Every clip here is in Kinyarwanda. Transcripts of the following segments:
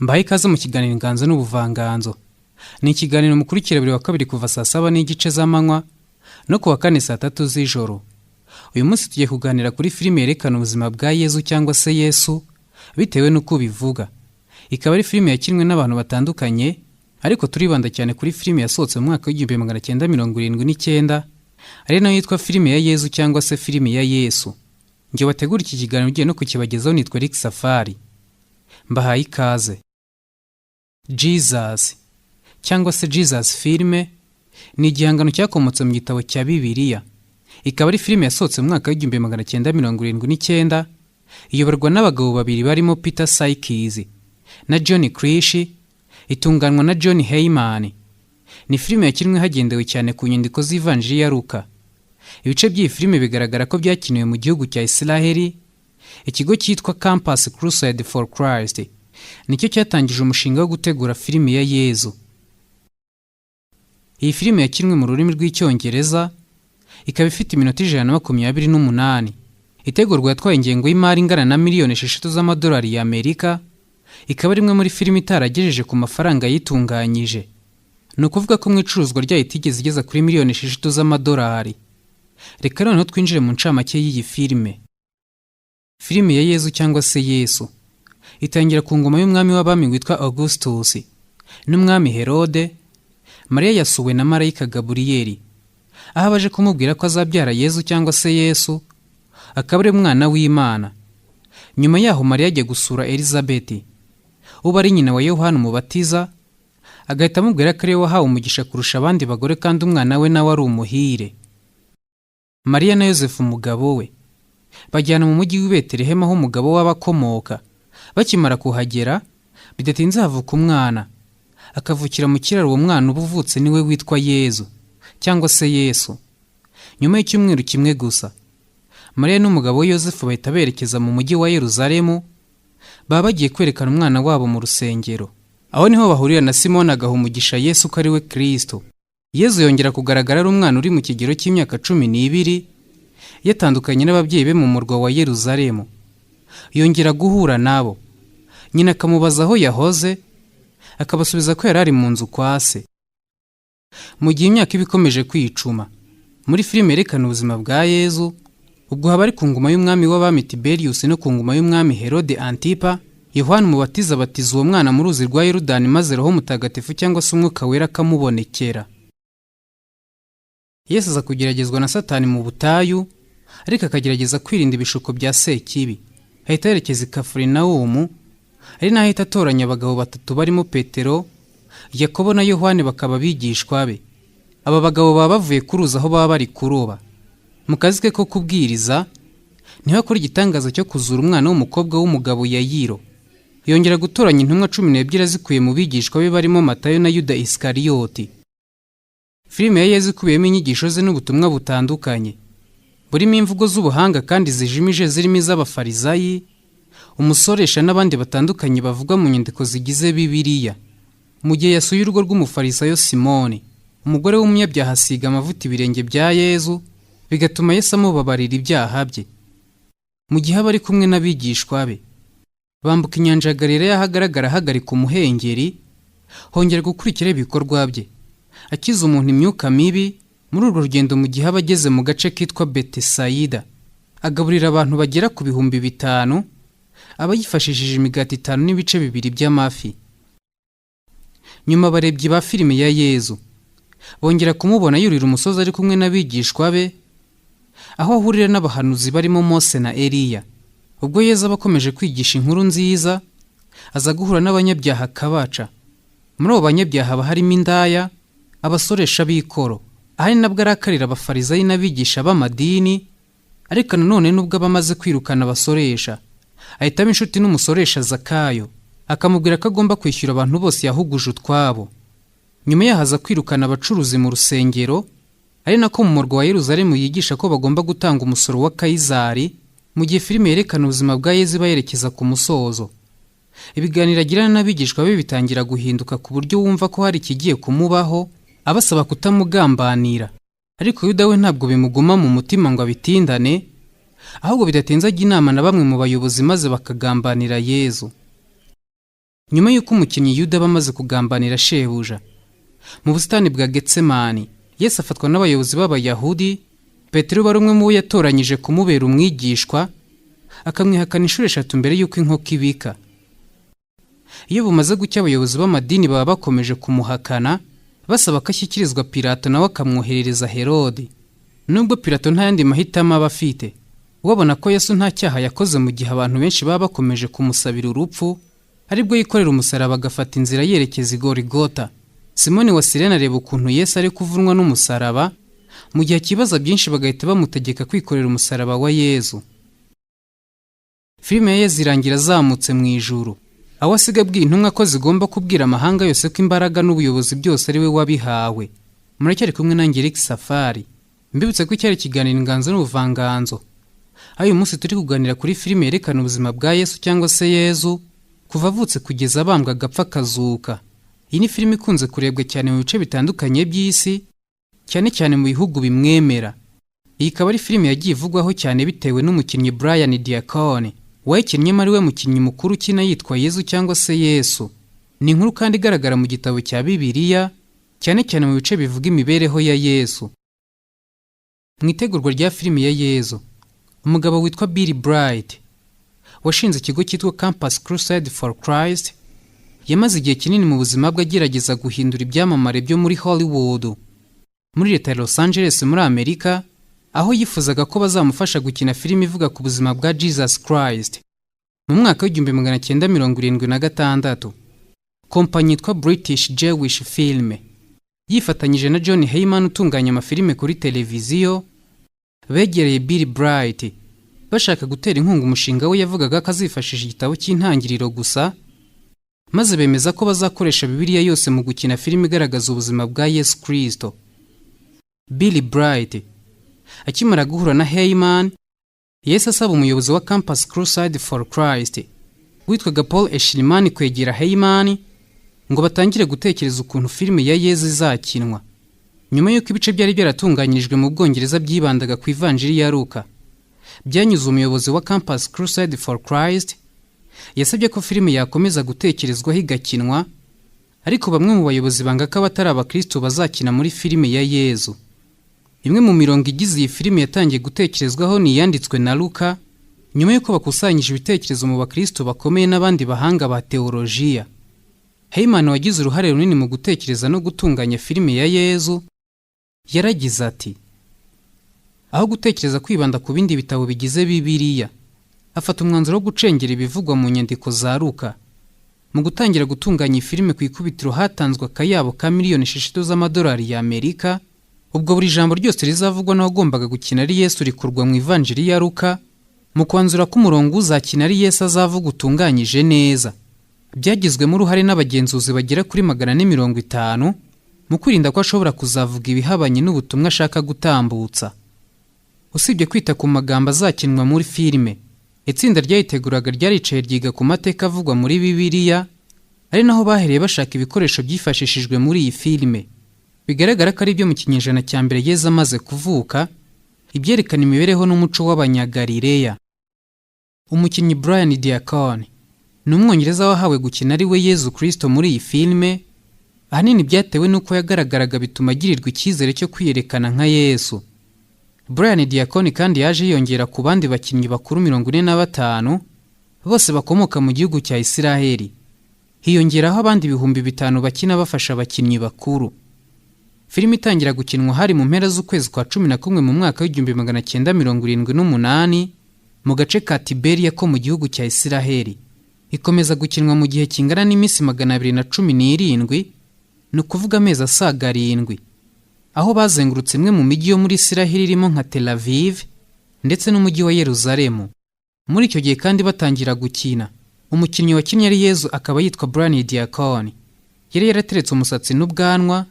Mbahaye ikaze mu kiganiro Inganzo n'Ubuvanganzo. Ni ikiganiro mukurikira buri wa kabiri kuva saa 7:30 z'amanywa no kuwa kane saa 3 z'ijoro. Uyu munsi tugiye kuganira kuri filime yerekana ubuzima bwa Yezu cyangwa se Yesu bitewe n'uko ubivuga. Ikaba ari filime yakinwe n'abantu batandukanye, ariko turibanda cyane kuri filime yasohotse mu mwaka w'1979, ari nayo yitwa filime ya Yezu cyangwa se filime ya Yesu. Njye wategura iki kiganiro ugiye no kukibagezaho nitwa Eric Safari. Mbahaye ikaze. Jesus cyangwa se Jesus filime ni igihangano cyakomotse mu gitabo cya Bibiliya. Ikaba ari filime yasohotse mu mwaka w'1979, iyoborwa n'abagabo babiri barimo Peter Sykes na John Krish, itunganwa na John Heyman. Ni filime yakinwe hagendewe cyane ku nyandiko z'Ivanjiri ya Luka. Ibice by'iyi filime bigaragara ko byakiniwe mu gihugu cya Israheli. Ikigo cyitwa Campus Crusade for Christ nicyo cyatangije umushinga wo gutegura filime ya Yezu. Iyi filime yakinwe mu rurimi rw'Icyongereza, ikaba ifite iminota 128. Itegurwa yatwaye ingengo y'imari ingana na miliyoni 6 z'amadolari y'Amerika, ikaba ari imwe muri filime itaragejeje ku mafaranga yitunganyije. Ni ukuvuga ko mu icuruzwa ryayo itigeze igeza kuri miliyoni 6 z'amadolari. Reka noneho twinjire mu ncamake y'iyi filime. Filime ya Yezu cyangwa se Yesu itangira ku ngoma y'umwami w'abami witwa Augustus n'umwami Herode. Mariya yasuwe na marayika Gaburiyeli, aho abaje kumubwira ko azabyara Yezu cyangwa se Yesu, akaba ari umwana w'Imana. Nyuma yaho Mariya ajya gusura Elizabeti, uba ari nyina wa Yohana Umubatiza, agahita amubwira ko ariwe wahawe umugisha kurusha abandi bagore kandi umwana we nawe ari umuhire. Mariya na Yosefu umugabo we bajyana mu mujyi w'i Betelehemu aho umugabo we aba akomoka. Bakimara kuhagera, bidatinze havuka umwana, akavukira mu kiraro. Uwo mwana uba uvutse niwe witwa Yezu cyangwa se Yesu. Nyuma y'icyumweru kimwe gusa, Mariya n'umugabo we Yosefu bahita berekeza mu mujyi wa Yeruzalemu, baba bagiye kwerekana umwana wabo mu rusengero. Aho niho bahurira na Simoni, agaha umugisha Yesu ko ari we Kristo. Yezu yongera kugaragara ari umwana uri mu kigero cy'imyaka 12, yatandukanye n'ababyeyi be mu murwa wa Yeruzalemu. Yongera guhura nabo, nyina akamubaza aho yahoze, akabasubiza ko yari ari mu nzu kwa se. Mu gihe imyaka iba ikomeje kwicuma muri filime yerekana ubuzima bwa Yezu, ubwo haba ari ku ngoma y'umwami w'abami Tiberius no ku ngoma y'umwami Herode Antipa, Yohana Umubatiza abatiza uwo mwana mu ruzi rwa Yorudani, maze Roho Mutagatifu cyangwa se Umwuka Wera akamubonekera. Yesu aza kugeragezwa na Satani mu butayu, ariko akagerageza kwirinda ibishuko bya Sekibi. Ahita yerekeza i Kafurinawumu, ari naho ahita atoranya abagabo batatu barimo Petero, Yakobo na Yohani, bakaba abigishwa be. Aba bagabo baba bavuye ku ruzi aho baba bari kuroba. Mu kazi ke ko kubwiriza niho akora igitangaza cyo kuzura umwana w'umukobwa w'umugabo Yayiro. Yongera gutoranya intumwa 12 azikuye mu bigishwa be barimo Matayo na Yuda Isikariyoti. Filime ya Yezu ikubiyemo inyigisho ze n'ubutumwa butandukanye, burimo imvugo z'ubuhanga kandi zijimije, zirimo iz'abafarizayi, umusoresha n'abandi batandukanye bavugwa mu nyandiko zigize Bibiliya. Mu gihe yasuye urugo rw'umufarisayo Simoni, umugore w'umunyabyaha asiga amavuta ibirenge bya Yezu, bigatuma Yesu amubabarira ibyaha bye. Mu gihe aba ari kumwe n'abigishwa be, bambuka inyanja ya Galileya, ahagaragara ahagarika umuhengeri. Hongera gukurikira ibikorwa bye akiza umuntu imyuka mibi. Muri urwo rugendo, mu gihe aba ageze mu gace kitwa Betesayida, agaburira abantu bagera ku 5000, aba yifashishije imigati itanu n'ibice bibiri by'amafi. Nyuma abarebyi ba filime ya Yezu bongera kumubona yurira umusozi ari kumwe n'abigishwa be, aho ahurira n'abahanuzi barimo Mose na Eliya. Ubwo Yezu aba akomeje kwigisha inkuru nziza, aza guhura n'abanyabyaha akabaca. Muri abo banyabyaha haba harimo indaya, abasoresha b'ikoro. Ahari nabwo arakarira abafarizayi n'abigisha b'amadini. Ariko nanone nubwo aba amaze kwirukana abasoresha, ahitamo inshuti n'umusoresha Zakayo, akamubwira ko agomba kwishyura abantu bose yahuguje utwabo. Nyuma yaho aza kwirukana abacuruzi mu rusengero, ari nako mu murwa wa Yeruzalemu yigisha ko bagomba gutanga umusoro wa Kayizari. Mu gihe filime yerekana ubuzima bwa Yezu iba yerekeza ku musozo, ibiganiro agirana n'abigishwa be bitangira guhinduka ku buryo wumva ko hari ikigiye kumubaho, abasaba kutamugambanira. Ariko Yuda we ntabwo bimuguma mu mutima ngo abitindane, ahubwo bidatinze ajya inama na bamwe mu bayobozi, maze bakagambanira Yezu. Nyuma y'uko umukinnyi Yuda aba amaze kugambanira shebuja mu busitani bwa Getsemani, Yesu afatwa n'abayobozi b'Abayahudi. Petero wari umwe mu bo yatoranyije kumubera umwigishwa, akamwihakana inshuro eshatu mbere y'uko inkoko ibika. Iyo bumaze gucya, abayobozi b'amadini baba bakomeje kumuhakana, basaba ko ashyikirizwa Pilato, nawe akamwoherereza Herodi. Nubwo Pilato nta yandi mahitamo aba afite, ubabona ko Yesu nta cyaha yakoze, mu gihe abantu benshi baba bakomeje kumusabira urupfu, aribwo yikorera umusaraba agafata inzira yerekeza i Gorigota. Simoni wa Sirene areba ukuntu Yesu ari kuvunwa n'umusaraba, mu gihe akibaza byinshi, bagahita bamutegeka kwikorera umusaraba wa Yezu. Filime ya Yezu irangira azamutse mu ijuru, aho asiga abwiye intumwa ko zigomba kubwira amahanga yose ko imbaraga n'ubuyobozi byose ari we wabihawe. Muracyari kumwe nanjye Eric Safari. Mbibutse ko icyari ikiganiro Inganzo n'Ubuvanganzo, aho uyu munsi turi kuganira kuri filime yerekana ubuzima bwa Yesu cyangwa se Yezu kuva avutse kugeza abambwa, agapfa, akazuka. Iyi ni filime ikunze kurebwa cyane mu bice bitandukanye by'isi, cyane cyane mu bihugu bimwemera. Iyi ikaba ari filime yagiye ivugwaho cyane bitewe n'umukinnyi Brian Deacon wayikinnyemo, ari we mukinnyi mukuru ukina yitwa Yezu cyangwa se Yesu. Ni inkuru kandi igaragara mu gitabo cya Bibiliya, cyane cyane mu bice bivuga imibereho ya Yesu. Mu itegurwa rya filime ya Yezu, umugabo witwa Bill Bright washinze ikigo cyitwa Campus Crusade for Christ yamaze igihe kinini mu buzima bwe agerageza guhindura ibyamamare byo muri Hollywood, muri leta ya Los Angeles muri Amerika, aho yifuzaga ko bazamufasha gukina filime ivuga ku buzima bwa Jesus Christ. Mu mwaka w'1976, kompanyi yitwa British Jewish Film yifatanyije na John Heyman utunganya amafilime kuri televiziyo, begereye Bill Bright bashaka gutera inkunga umushinga we. Yavugaga ko azifashisha igitabo cy'Intangiriro gusa, maze bemeza ko bazakoresha Bibiliya yose mu gukina filime igaragaza ubuzima bwa Yesu Kristo. Bill Bright akimara guhura na Heyman, yahise asaba umuyobozi wa Campus Crusade for Christ witwaga Paul Eshilimani kwegera Heyman ngo batangire gutekereza ukuntu filime ya Yezu izakinwa. Nyuma y'uko ibice byari byaratunganyirijwe mu Bwongereza byibandaga ku Ivanjiri ya Luka byanyuze umuyobozi wa Campus Crusade for Christ, yasabye ko filime yakomeza gutekerezwaho igakinwa, ariko bamwe mu bayobozi banga ko abatari abakristo bazakina muri filime ya Yezu. Imwe mu mirongo igize iyi filime yatangiye gutekerezwaho ni iyanditswe na Luka, nyuma y'uko bakusanyije ibitekerezo mu bakristo bakomeye n'abandi bahanga ba teolojiya. Heyman wagize uruhare runini mu gutekereza no gutunganya filime ya Yezu yaragize ati: "Aho gutekereza kwibanda ku bindi bitabo bigize Bibiliya, afata umwanzuro wo gucengera ibivugwa mu nyandiko za Luka." Mu gutangira gutunganya iyi filime, ku ikubitiro hatanzwe akayabo ka miliyoni 6 z'amadolari y'Amerika. Ubwo buri jambo ryose rizavugwa n'uwagombaga gukina ari Yesu rikurwa mu Ivanjiri ya Luka, mu kwanzura ko umurongo uzakina ari Yesu azavuga utunganyije neza. Byagizwemo uruhare n'abagenzuzi bagera kuri 450, mu kwirinda ko ashobora kuzavuga ibihabanye n'ubutumwa ashaka gutambutsa. Usibye kwita ku magambo azakinwa muri filime, itsinda ryayiteguraga ryaricaye ryiga ku mateka avugwa muri Bibiliya, ari naho bahereye bashaka ibikoresho byifashishijwe muri iyi filime, bigaragara ko ari ibyo mu kinyejana cya mbere Yezu amaze kuvuka, ibyerekana imibereho n'umuco w'Abanyagalileya. Umukinnyi Brian Deacon ni Umwongereza wahawe gukina ari we Yezu Kristo muri iyi filime. Ahanini byatewe n'uko yagaragaraga, bituma agirirwa icyizere cyo kwiyerekana nka Yesu. Brian Deacon kandi yaje yiyongera ku bandi bakinnyi bakuru 45, bose bakomoka mu gihugu cya Isiraheli. Hiyongeraho abandi 5000 bakina bafasha abakinnyi bakuru. Filime itangira gukinwa hari mu mpera z'ukwezi kwa 11 mu mwaka w'1978, mu gace ka Tiberiya ko mu gihugu cya Isiraheli. Ikomeza gukinwa mu gihe kingana n'iminsi 217, ni ukuvuga amezi asaga 7, aho bazengurutse imwe mu mijyi yo muri Isiraheli irimo nka Tel Aviv ndetse n'umujyi wa Yeruzalemu. Muri icyo gihe kandi batangira gukina, umukinnyi wakinnye ari Yezu akaba yitwa Brian Deacon yari yarateretse umusatsi n'ubwanwa,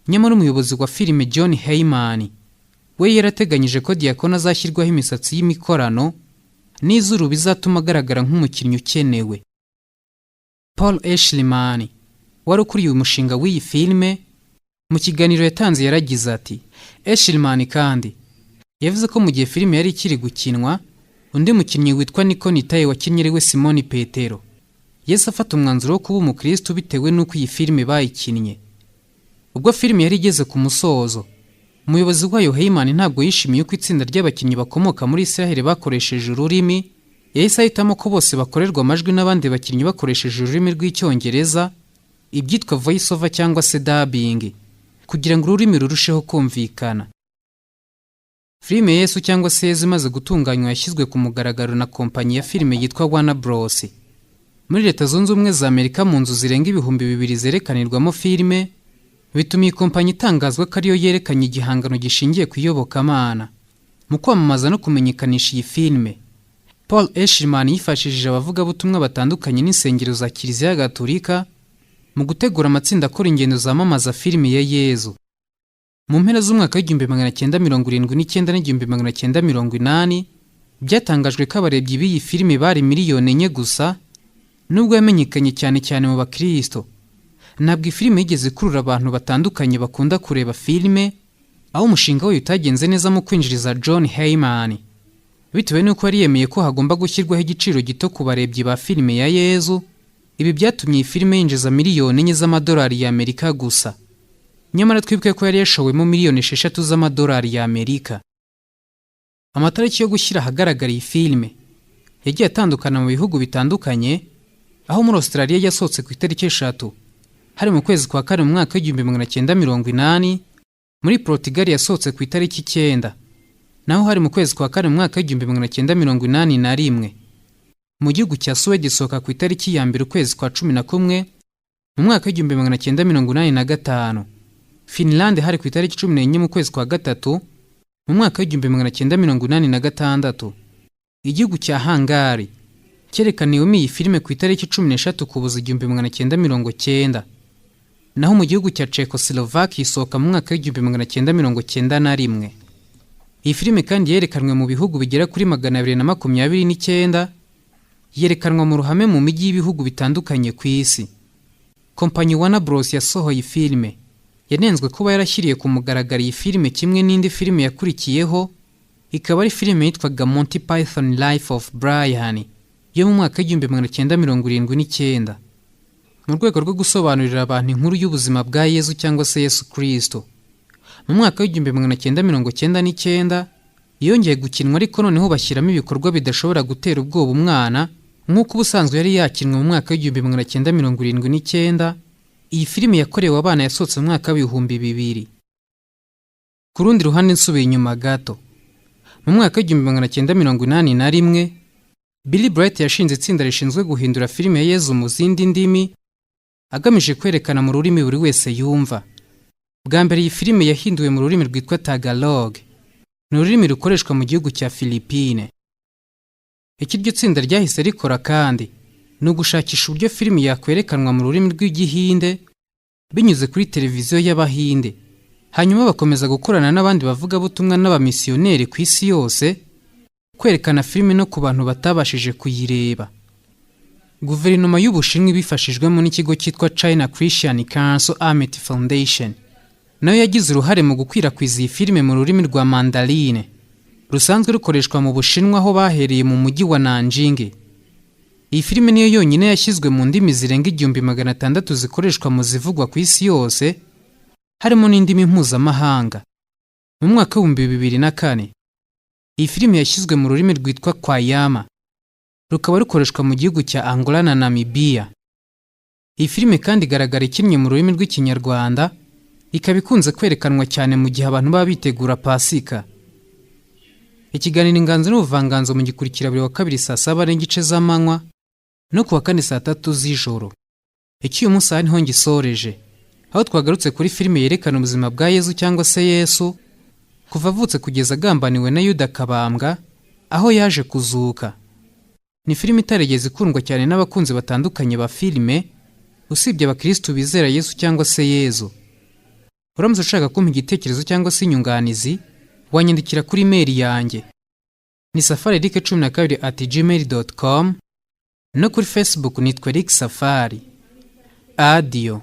nyamara umuyobozi wa filime John Heyman we yarateganyije ko Deacon azashyirwaho imisatsi y'imikorano n'izuru bizatuma agaragara nk'umukinnyi ukenewe. Paul Eshliman wari ukuriye umushinga w'iyi filime, mu kiganiro yatanze yaragize ati: Eshliman kandi yavuze ko mu gihe filime yari ikiri gukinwa, undi mukinnyi witwa Niko Nitaye wakinnye ari we Simoni Petero Yesu afata umwanzuro wo kuba umukristo bitewe n'uko iyi filime bayikinnye. Ubwo filime yari igeze ku musozo, umuyobozi wayo Heyman ntabwo yishimiye uko itsinda ry'abakinnyi bakomoka muri Israel bakoresheje ururimi. Yahise ahitamo ko bose bakorerwa amajwi n'abandi bakinnyi bakoresheje ururimi rw'Icyongereza, ibyitwa voice over cyangwa se dubbing, kugira ngo ururimi rurusheho kumvikana. Filime Yesu cyangwa se Yezu imaze gutunganywa, yashyizwe ku mugaragaro na kompanyi ya filime yitwa Warner Bros muri Leta Zunze Ubumwe za Amerika mu nzu zirenga 2000 zerekanirwamo filime, bituma iyi kompanyi itangazwa ko ariyo yerekanye igihangano gishingiye ku iyobokamana. Mu kwamamaza no kumenyekanisha iyi filime, Paul Eshirman yifashishije abavugabutumwa batandukanye n'insengero za Kiliziya Gatolika mu gutegura amatsinda akora ingendo zamamaza filime ya Yezu. Mu mpera z'umwaka w'1979 n'1980, byatangajwe ko abarebyi b'iyi filime bari miliyoni 4 gusa. Nubwo yamenyekanye cyane cyane mu bakristo, ntabwo iyi filime yigeze ikurura abantu batandukanye bakunda kureba filime, aho umushinga wayo utagenze neza mu kwinjiriza John Heyman. Bitewe n'uko yari yemeye ko hagomba gushyirwaho igiciro gito ku barebyi ba filime ya Yezu, ibi byatumye iyi filime yinjiza miliyoni 4 z'amadolari y'Amerika gusa. Nyamara twibuke ko yari yashowemo miliyoni 6 z'amadolari y'Amerika. Amatariki yo gushyira ahagaragara iyi filime yagiye atandukana mu bihugu bitandukanye, aho muri Australia yasohotse ku itariki 3, hari mu kwezi kwa kane mu mwaka w'1980. Muri Portugal yasohotse ku itariki 9, naho hari mu kwezi kwa kane mu mwaka w'1981. Mu gihugu cya Suwede isohoka ku itariki ya 1 ukwezi kwa 11 mu mwaka w'1985. Finland hari ku itariki 14 mu kwezi kwa gatatu mu mwaka w'1986. Igihugu cya Hungary cyerekaniwemo iyi filime ku itariki 13 Ukuboza 1990, naho mu gihugu cya Czechoslovakia isohoka mu mwaka w'1991. Iyi filime kandi yerekanwe mu bihugu bigera kuri 229, yerekanwa mu ruhame mu mijyi y'ibihugu bitandukanye ku isi. Kompanyi Warner Bros yasohoye filime yanenzwe kuba yarashyiriye ku mugaragaro iyi filime kimwe n'indi filime yakurikiyeho, ikaba ari filime yitwaga Monty Python Life of Brian yo mu mwaka w'1979, mu rwego rwo gusobanurira abantu inkuru y'ubuzima bwa Yezu cyangwa se Yesu Kristo. Mu mwaka w'1999 yongeye gukinwa, ariko noneho bashyiramo ibikorwa bidashobora gutera ubwoba umwana nk'uko ubusanzwe yari yakinwe mu mwaka w'1979. Iyi filime yakorewe abana yasohotse mu mwaka w'2000. Ku rundi ruhande, nsubiye inyuma gato, mu mwaka w'1981, Billy Bright yashinze itsinda rishinzwe guhindura filime ya Yezu mu zindi ndimi, agamije kwerekana mu rurimi buri wese yumva. Bwa mbere iyi filime yahinduwe mu rurimi rwitwa Tagalog, ni ururimi rukoreshwa mu gihugu cya Philippine. Icyo iryo tsinda ryahise rikora kandi ni ugushakisha uburyo filimi yakwerekanwa mu rurimi rw'Igihinde binyuze kuri televiziyo y'Abahinde, hanyuma bakomeza gukorana n'abandi bavugabutumwa n'abamisiyoneri ku isi yose kwerekana filime no ku bantu batabashije kuyireba. Guverinoma y'Ubushinwa ibifashijwemo n'ikigo cyitwa China Christian Council Amity Foundation nayo yagize uruhare mu gukwirakwiza iyi filime mu rurimi rwa Mandarine rusanzwe rukoreshwa mu Bushinwa, aho bahereye mu mujyi wa Nanjing. Iyi filime niyo yonyine yashyizwe mu ndimi zirenga 1600 zikoreshwa mu zivugwa ku isi yose, harimo n'indimi mpuzamahanga. Mu mwaka w'2004 iyi filime yashyizwe mu rurimi rwitwa Kwanyama, rukaba rukoreshwa mu gihugu cya Angola na Namibia. Iyi filime kandi igaragara ikinnye mu rurimi rw'Ikinyarwanda, ikaba ikunze kwerekanwa cyane mu gihe abantu baba bitegura Pasika. Ikiganiro Inganzo n'Ubuvanganzo mugikurikira buri wa kabiri saa 7:30 z'amanywa no ku wa kane saa 3 z'ijoro. Icy'uyu munsi aha niho ngisoreje, aho twagarutse kuri filime yerekana ubuzima bwa Yezu cyangwa se Yesu kuva avutse kugeza agambaniwe na Yuda akabambwa, aho yaje kuzuka. Ni filime itarigeze ikundwa cyane n'abakunzi batandukanye ba filime, usibye abakirisitu bizera Yesu cyangwa se Yezu. Uramutse ushaka kumpa igitekerezo cyangwa se inyunganizi, wanyandikira kuri email yanjye ni safari eric 12@gmail.com, no kuri Facebook nitwa Eric Safari. Adiyo.